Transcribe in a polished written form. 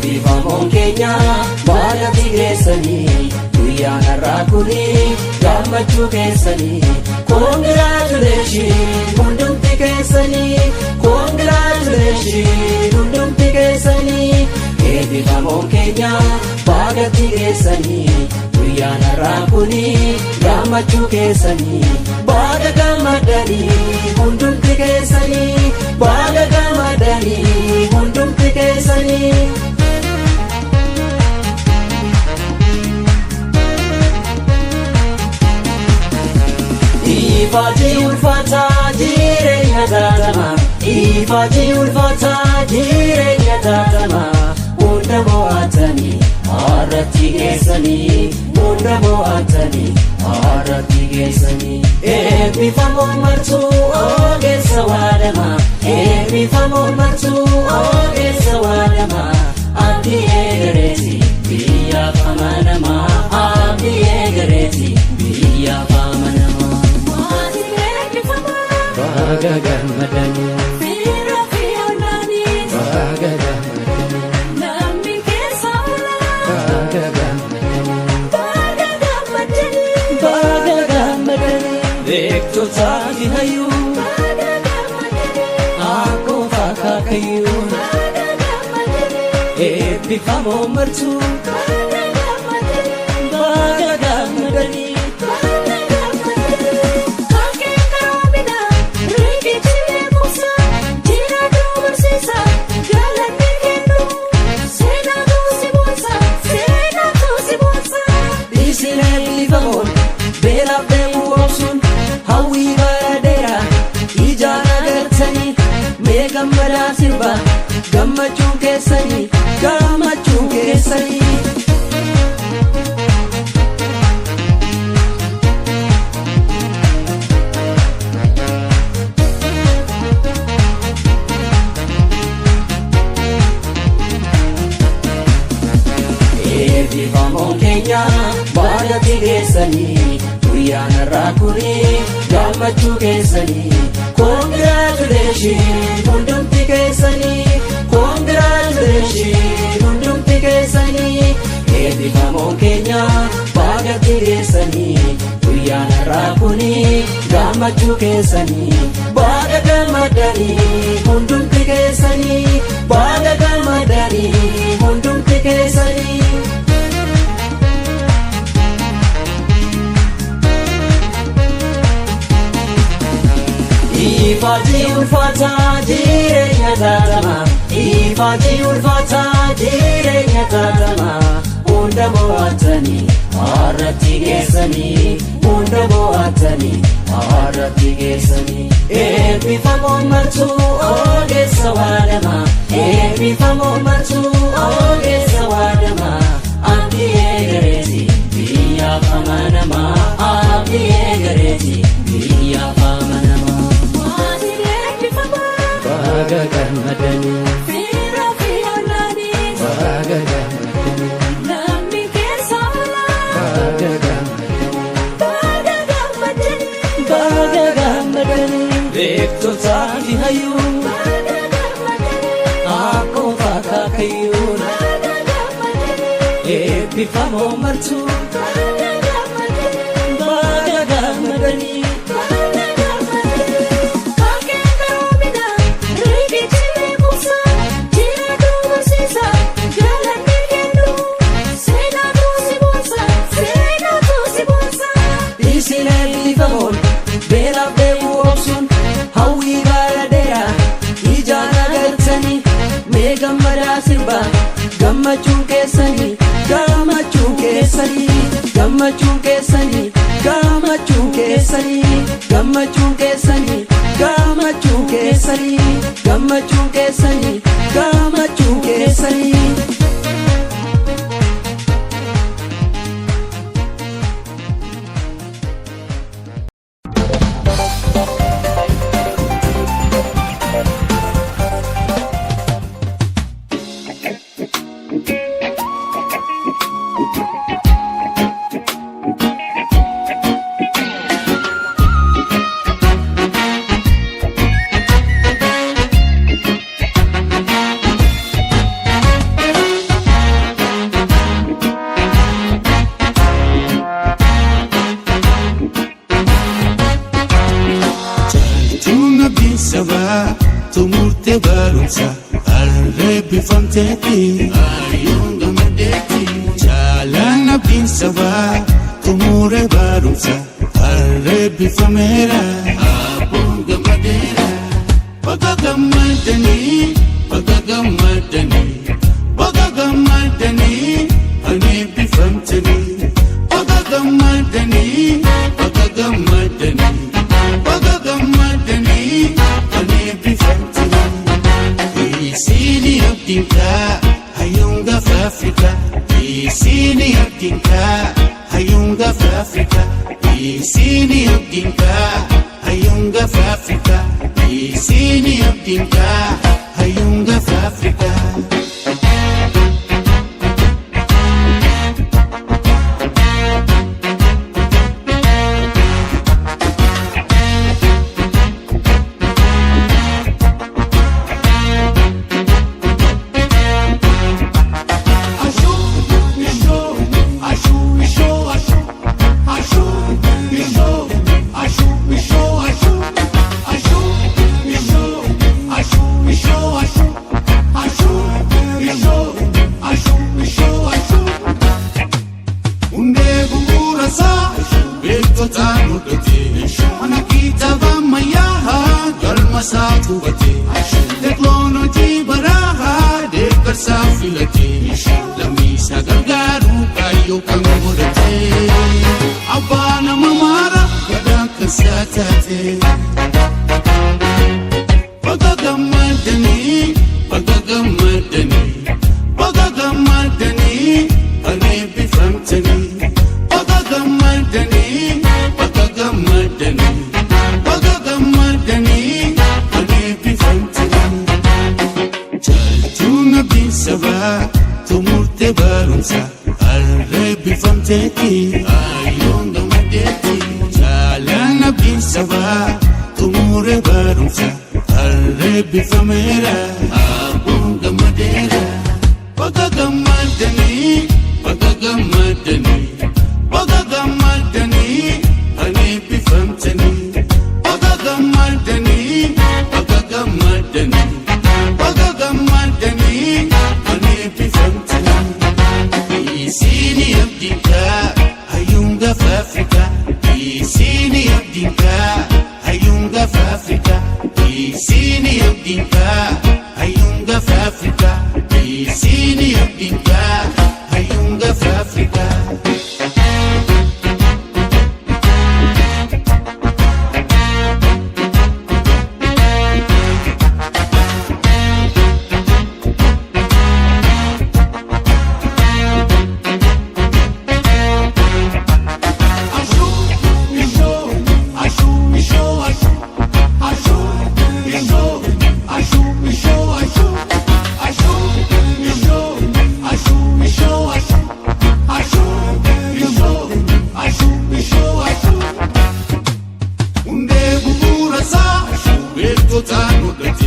Eebbifamoon keenya baagatti geessanii guyyaan har'aa kuni gammachuu keessanii. Congratulation hundumti keessanii, congratulation hundumti keessanii. Eebbifamoon keenya baagatti geessanii guyyaan har'aa kuni gammachuu keessanii. Baga gammadanii hundumti keessanii, baga gammadanii hundumti keessanii. Ifaajii ulfaataa jireenya taatama, ifaajii ulfaataa jireenya taatama, hunda mo'atanii har'atti geessanii, hunda mo'atanii har'atti geessanii. Eebbifamoo martuu ogeessa waadama, eebbifamoo martuu ogeessa waadama, abdii eegareeti biyyaaf amanama, abdii eegareeti biyyaaf amanama. Maatiin eebbifamaa. Baga gammadanii. Fiira fi ollaanii. Baga gammadanii. Namni keessa oolaa. Baga gammadanii. Baga gammadanii. Baga gammadanii. Beektotaa fi hayyuu. Baga gammadanii. Akkoof akaakayyuu. Baga gammadanii. Eebbifamoo martuu. Baga gammadanii. Baga gammadanii. Baga gammadanii. Kankee karoomina riqichi beekumsa jiraatu barsiisa galanni kennu seenaa tuusi boonsa seenaa tuusi boonsa. Isin eebbifamoon beelaaf deemuu obsuun hawwii bara dheeraa ijaan agartanii, mee gammadaa sirba, gammachuun keessanii, gammachuun keessanii. Eebbifamoon keenya baagatti geessanii guyyaan har'aa kuni gammachuu keessanii. Congratulation hundumti keessanii, congratulation hundumti keessanii. Eebbifamoon keenya baagatti geessanii guyyaan har'aa kuni gammachuu keessanii. Baga gammadanii hundumti keessanii, baga gammadanii hundumti keessanii. Ifaajii ulfaataa jireenya taatama, ifaajii ulfaataa jireenya taatama, hunda mo'atanii har'atti geessanii, hunda mo'atanii har'atti geessanii. Eebbifamoon martuu ogeessa waadama, eebbifamoon martuu ogeessa waadama, abdii eegareeti biyyaaf amanama, abdii eegareeti biyyaaf amanama. Maatiin eebbifamaa. Baga gammadanii. Fiira fi ollaanii. Baga gammadanii. Namni keessa oolaa. Baga gammadanii. Baga gammadanii. Baga gammadanii. Beektotaa fi hayyuu. Baga gammadanii. Akkoof akaakayyuun. Baga gammadanii. Eebbifamoo martuu. Baga gammadanii. Baga gammadanii. Baga gammadanii. Kankee karoomina riqichi beekumsa jiraatu barsiisa galanni kennu seenaa tuusi boonsa seenaa tuusi boonsa. Isin eebbifamoon beelaaf deemuu obsuun hawwii bara dheeraa ijaan agartanii, mee gammadaa sirba, gammachuun keessanii, gammachuun keessanii, gammachuun keessanii, gammachuun keessanii, gammachuun keessanii, gammachuun keessanii, gammachuun keessanii, gammachuun keessanii. barumsa harreebbifamteetti hayyuun gammadeetti. Caalaan abdiin sabaa xumure barumsa harreebbifameera abboon gammadeera. Baga gammadanii, baga gammadanii, baga gammadanii kan eebbifamtanii. Baga gammadanii, baga gammadanii, baga gammadanii kan eebbifamtanii. Isiini abdiinkaa hayyuun gafa Afrikaa. Isiini abdiinkaa hayyuun gafa Afrikaa. Isiini abdiinkaa hayyuun gafa Afrikaa. Isiini abdiinkaa hayyuun gafa Afrikaa. Ashu, isho, ashu, isho, ashu, ashu, isho, ashu, isho, ashu, ashu, isho, ashu, isho, ashu, ashu, isho, ashu, isho, ashu. Hundee bu'uura isaa beektotaan hordofee mana kitaaba ammayyaa galma isaa hubatee teeknooloojii baraa deeggarsaa filatee lammiisaa gargaaruu kaayyoo kan godhatee abbaa nama maara gadaan kan isaa taate. Baga gammadanii, baga gammadanii, baga gammadanii kan eebbifamtanii. Baga gammadanii, baga gammadanii, baga gammadanii kan eebbifamtanii. Caaltuun abdiin sabaa xumurte barumsa harreebbifamteetti hayyuun gammadeetti. Caalaan abdiin sabaa xumure barumsa harreebbifameera abboon gammadeera. Baga gammadanii, baga gammadanii, baga gammadanii kan eebbifamtanii. Baga gammadanii, baga gammadanii, baga gammadanii kan eebbifamtanii. Isiini abdiinkaa hayyuun gafa Afrikaa. Isiini abdiinkaa hayyuun gafa Afrikaa. Isiini abdiinkaa hayyuun gafa Afrikaa. Isiini abdiinkaa hayyuun gafa Afrikaa. Ashu, isho, ashu, isho, ashu, ashu, isho, ashu, isho, ashu, ashu, isho, ashu, isho, ashu, ashu, isho, ashu, isho, ashu. Hundee bu'uura isaa beektotaan hordofee.